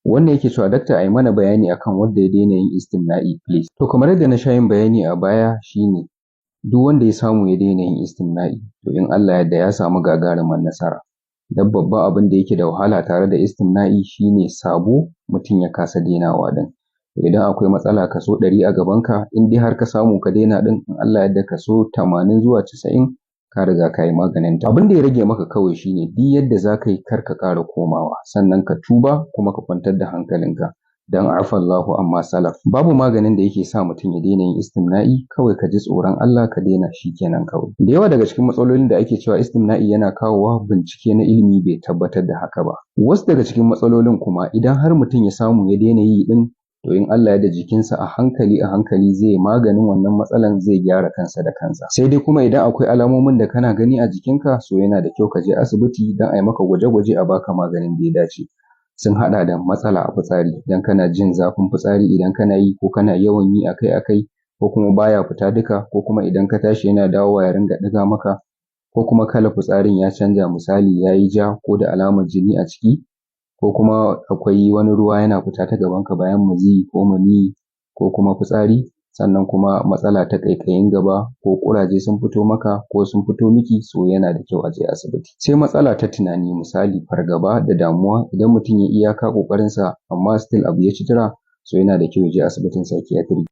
Wannan yake cewa, "Dakta, a yi mana bayani akan wanda ya daina yin istimna'i, please." To, kamar yadda na sha yin bayani a baya, shine duk wanda ya samu ya daina yin istimna'i, to in Allah ya yarda ya samu gagarumar nasara. Dan babban abin da yake da wahala tare da istimna'i shine sabo, mutum ya kasa dainawa ɗin. Idan akwai matsala kaso 100 a gabanka, in dai har ka samu ka daina ɗin, in Allah ya yarda kaso 80 zuwa 90 ka riga ka yi maganin ta. Abin da ya rage maka kawai shine duk yadda za ka yi kar ka ƙara komawa, sannan ka tuba kuma ka kwantar da hankalinka. Dan afallahu amma salaf. Babu maganin da yake sa mutum ya daina yin istimna'i, kawai ka ji tsoron Allah ka daina, shi kenan kawai. Da yawa daga cikin matsalolin da ake cewa istimna'i yana kawowa, bincike na ilimi bai tabbatar da haka ba. Wasu daga cikin matsalolin kuma, idan har mutum ya samu ya daina yi ɗin, to in Allah ya yarda jikinsa a hankali a hankali zai maganin wannan matsalan, zai gyara kansa da kansa. Sai dai kuma idan akwai alamomin da kana gani a jikinka, so yana da kyau ka je asibiti don a yi maka gwaje-gwaje, a baka maganin da ya dace. Sun haɗa da matsala a fitsari, idan kana jin zafin fitsari idan kana yi, ko kana yawan yi akai-akai, ko kuma baya fita duka, ko kuma idan ka tashi yana dawowa ya ringa ɗiga maka, ko kuma kalar fitsarin ya canja, misali ya yi ja ko da alamar jini a ciki, ko kuma akwai wani ruwa yana fita ta gabanka bayan maziyi ko maniyyi ko kuma fitsari, sannan kuma matsala ta ƙaiƙayin gaba ko ƙuraje sun fito maka ko sun fito miki, so yana da kyau a je asibiti. Sai matsala ta tunani, misali fargaba da damuwa, idan mutum ya iyaka ƙoƙarinsa amma still abu ya ci tura, so yana da kyau ya je asibitin psychiatry.